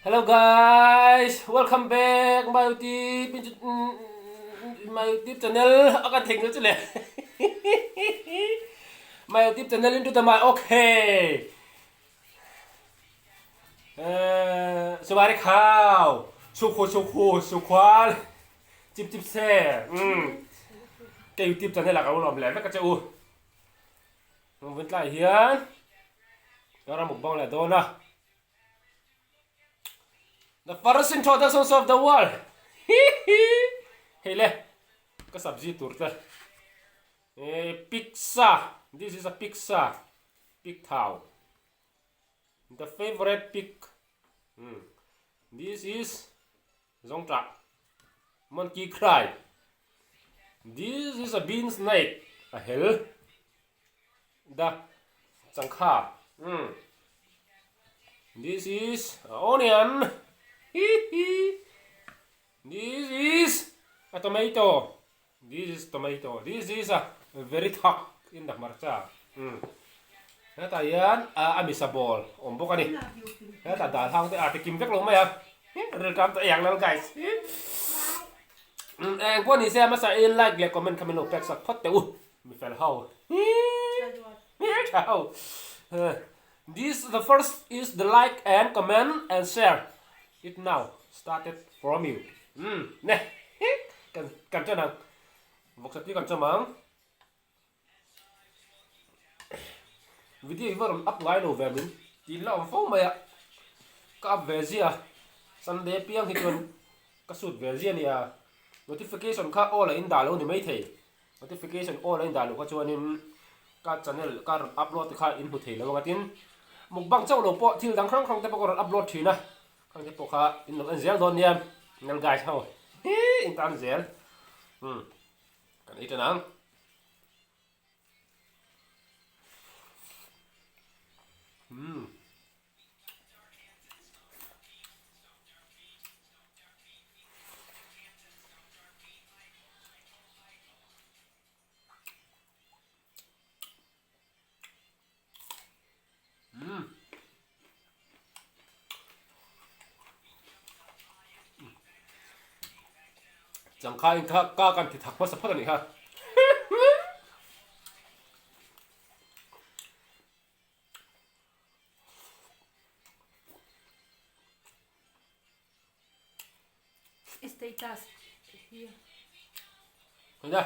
Hello guys, welcome back my YouTube my YouTube channel a kan theihnghilh chu le my YouTube channel into the my okay sawari khao sukhu sukhu sukhwal chip chip se um ka YouTube channel a ka lawm leh vek a che u vun tlai hian ka ram mukbang leh dawn a The first introductions of the world. Hei le, ka sabzi tur te. Eh, pig sa. This is a pig sa. Pig thau. The favorite pig. Hmm. This is zongtra. Monkey cry. This is a bean snake. A hel. The changkha. Hmm. This is onion. This is a tomato. This is tomato. This is a very thak in the hmarcha. Hmm. Hetah hian a misa ball awm bawk a ni. Hetah dal hang te a ti kim vek lo mai a. Riltam ta eng lal guys. Eng pawh ni se a hmasa in like leh comment kha min lo pek sak phawt teh u. Mi fel ho. Tha ho. This the first is the like and comment and share it now started from you. Um ne kan kan chen ang. Vawksa tui kan chawm ang. Video hi va rawn up ngai lo ve min tin la awm fo mai a. Ka up ve zia Sunday piang hi chuan ka shoot ve zia nia. Notification kha all a in dah lo ni mai thei. Notification all a in dah loh kha chuanin ka channel ka rawn upload te kha in hmu thei lo ang a tin mukbang chauh lo pawh thil dang hrang hrang te pawh ka rawn upload thin a khang te pawh kha in lo en zel dawn nia nel guys ho hii in tan zel umm kan ei tan ang. Umm. Changkha in kha ka kan ti thak hmasa phawt a nih kha. Status hi. Kaya.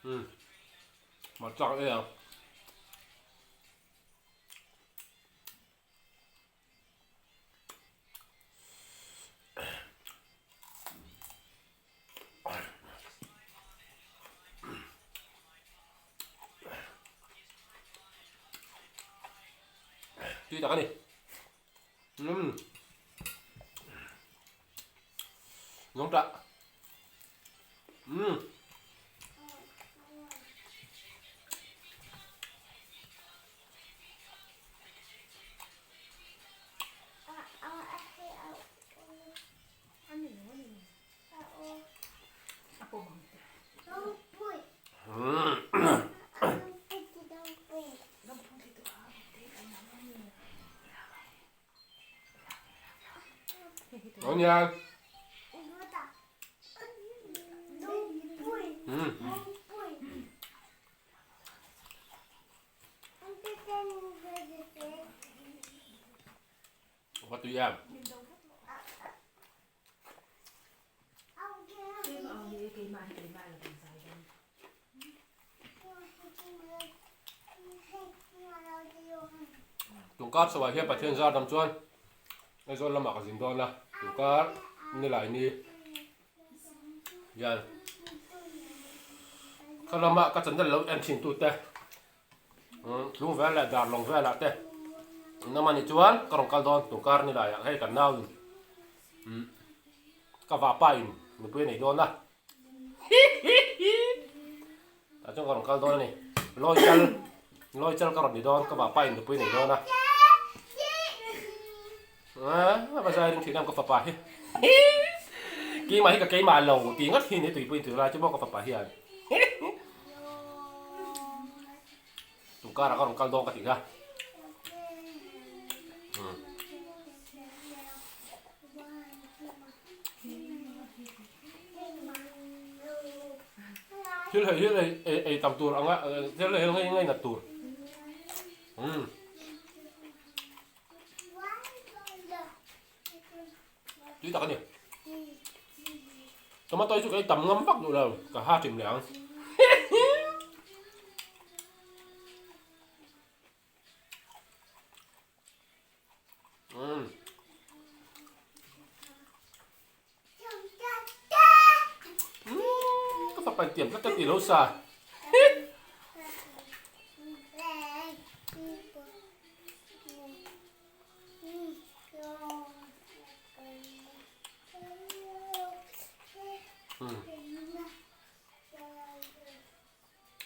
Um. Hmarcha ka ei ang. Tui tak a ni. Umm. Nung tak. Umm. Onion. Mm. What do you have? Tungkar chhoah hian Pathian zar dam chuan Aizawl lamah ka zin dawn a, tungkar nilai ni hian kha lama ka channel lo en thin tute tlung vel leh dar lawng velah te nama ni chuan ka rawn kal dawn tungkar nilai ah hei kan nau in ka vapa in nupui a nei dawn a tah chuan ka rawn kal dawn a ni lawi chal lawi chal ka rawn ni dawn ka vapa in nupui a nei dawn a. A va zai ring thin ang ka fapa hi. Keimah hi ka keimah lo tih ngat hi ni tuipui in tih lai chu maw ka fapa hian. Tumkar ah ka rawn kal dawn ka tih kha. Thil hei hi ei ei tam tur anga thil hei hi ngei nat tur. Umm. Tui tak a ni. Tomato hi chu ka ei tam ngam vak duh lo, ka ha ṭim leh ang. Umm. Ka fapa in tiam tlat ka ti lo sa.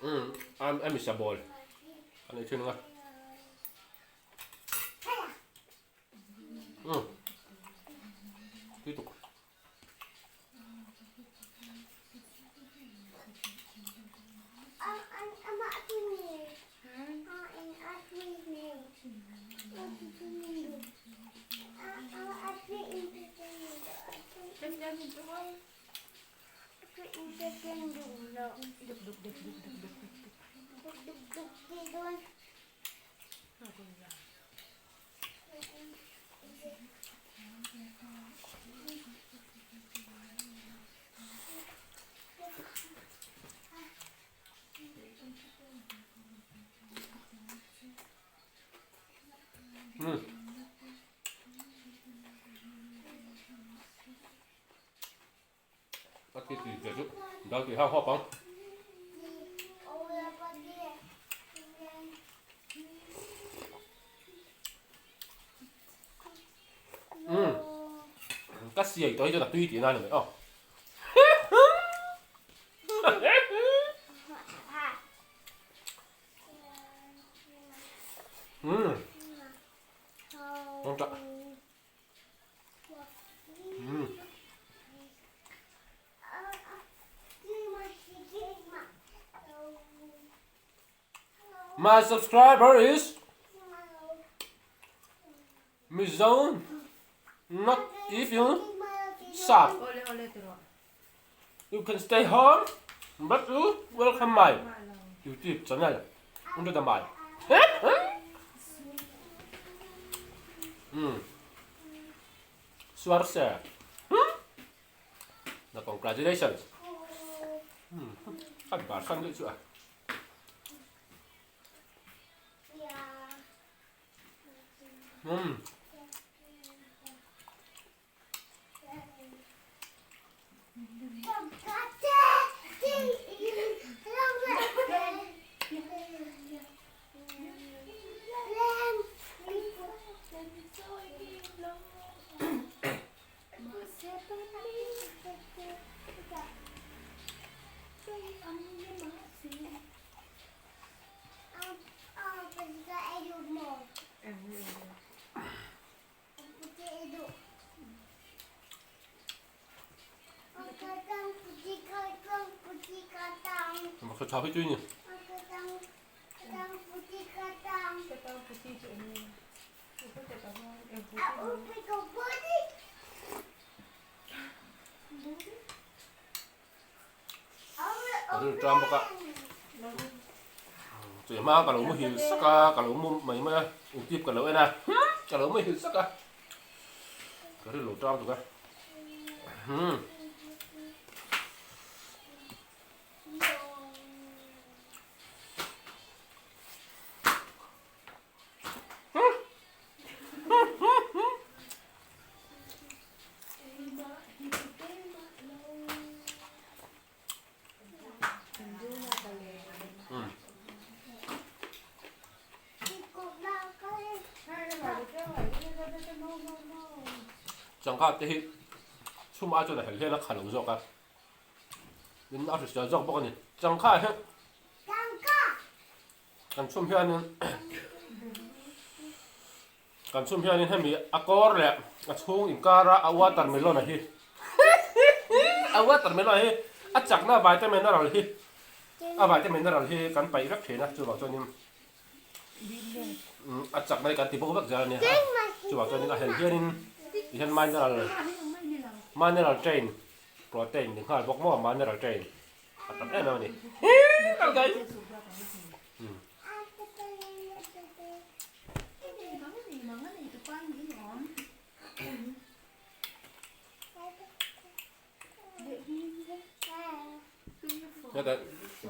Um, am am isa ball. Ano ito nga? Um. Dito ko. Um. A ti tui ve chu dal tui hang hawp ang. Um. Ka siai tawh hi chuan a tui tihna a ni mai aw. Um. Um. My subscriber is Mizo not even sub. You can stay home but you welcome my YouTube channel under the my. Hmm. Suarse. Hmm? Na congratulations. Hmm. Kan bar san deuh chu a. Hmm. Ka tha hi tui ni. Ka rilru ṭam bawk a, chei hma ka lo muhil sak a, ka lo mu mai mai a, intip ka lo en a, ka lo muhil sak a, ka rilru ṭam tuk a. Changkha te hi chhum ai chuan a hel hian a kha lo zawk a, tin a hrisel zawk bawk a ni. Changkha hi kan chhum hianin. Kan chhum hianin hemi a kawr leh a chhung inkara a watermelon a hi a watermelon hi a chakna vitamin hi a vitamin mineral hi kan paih vek thin a chuvang chuanin a chakna hi kan ti bawk vek zel a nia chuvang chuanin a hel hianin tihian mineral mineral train protein ni nghal bawk maw mineral train a tam em em a ni Heta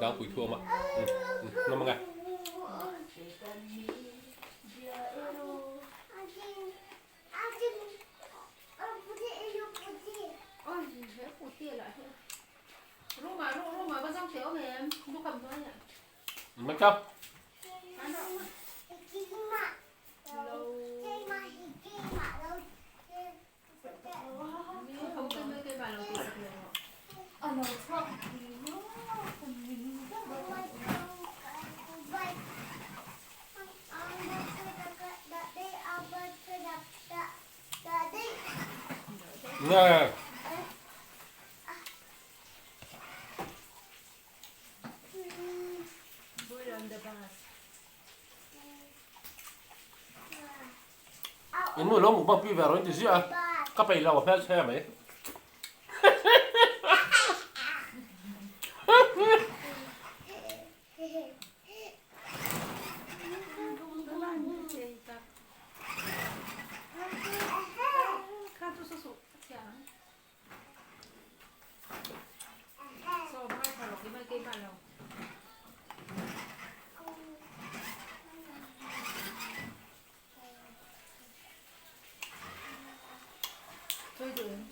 dangpui thuam a nawm ang e. Make up. Nge. In nu lo mukbang pi ve rawn ti ziah a, ka peih lo a hmel chhe mai.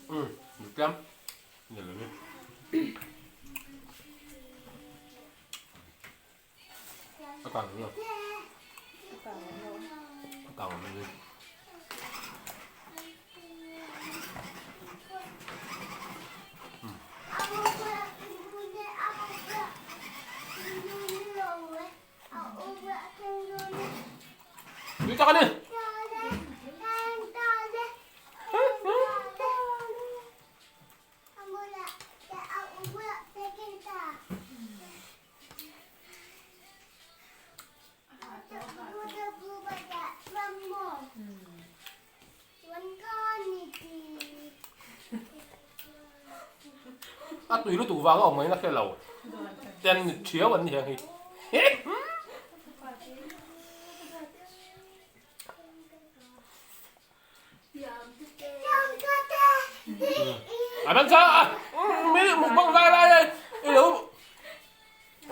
Ừ, được lắm. Nhìn lên đi. A kang lo. A kang lo. Tui tak a ni. A tui lutuk vang a awm mai na hre lo. Ten thiau an ni hiang hi. A ban cha a mi mukbang lai lai ai i lo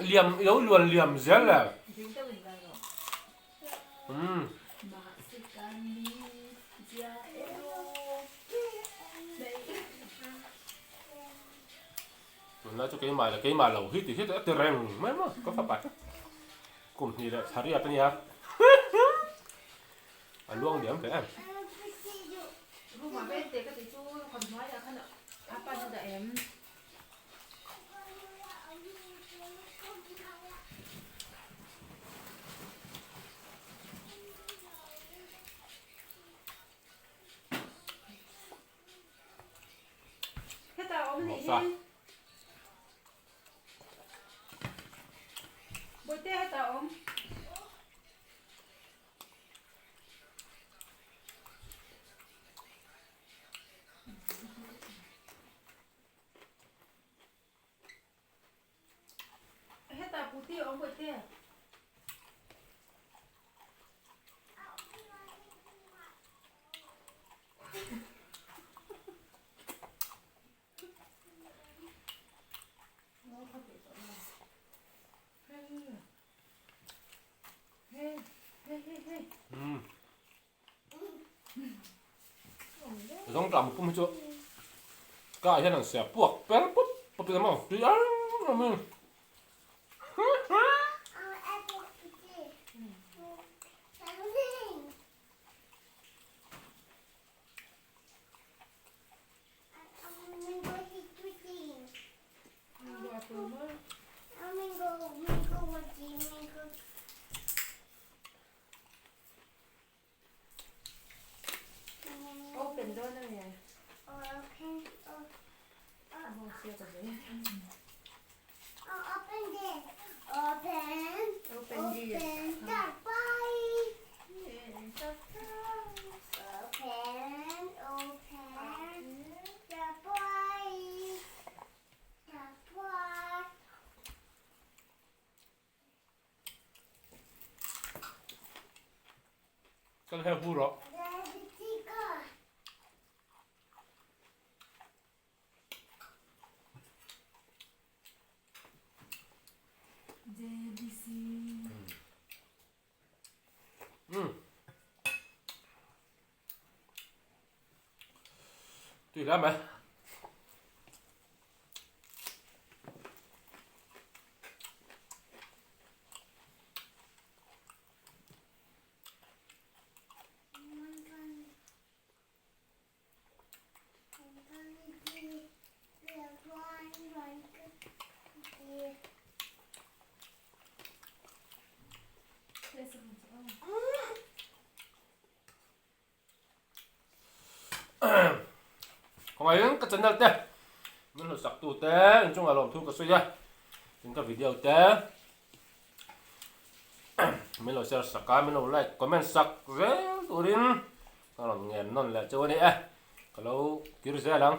liam i lo luan liam zel le. Umm. Tunlai chu keimah leh keimah lo hi ti hi a ti reng mai maw ka fapa chu kum hnih leh thla riat a nia a luang diam hle em. Sa. Zawngṭah mupum hi chu ka ah hian an sia puak per pup pup ila maw tui ang ang mai. dawn a mi? Open this. Kal he hu rawh. Tui hle mai. Khawngaih ka channel te min hlut sak tu te inchungah lawmthu ka sawi a tin ka video te min lo share sak a min lo like comment sak zel turin ka rawn ngen nawn leh chu a ni e ka lo kir zel ang.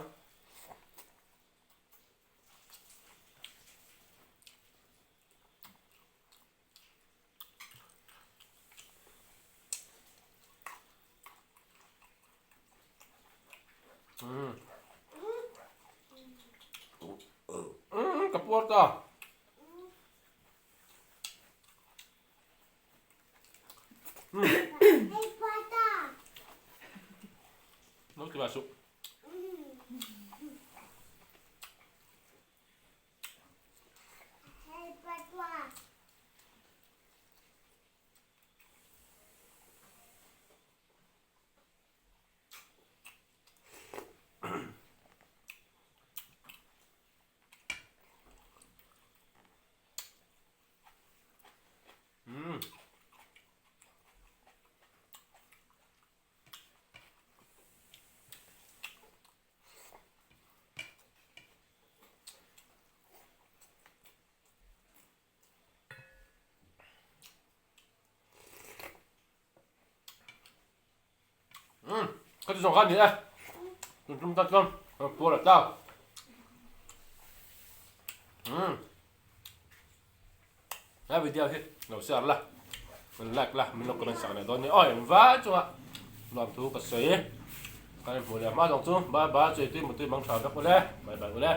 Ka puar ta. Nó ti ba suh. Ka ti zawng kha a ni e. Tun tum tak chuan puar a tlak. He video hi lo share la, min like la, min lo comment sak leh dawn nia. Awi engvai chunga nuam thu ka sawi. Kan inhmuh leh hma zawng chu bye bye, chei tui mutui mang tha vek ule. Bye bye ule.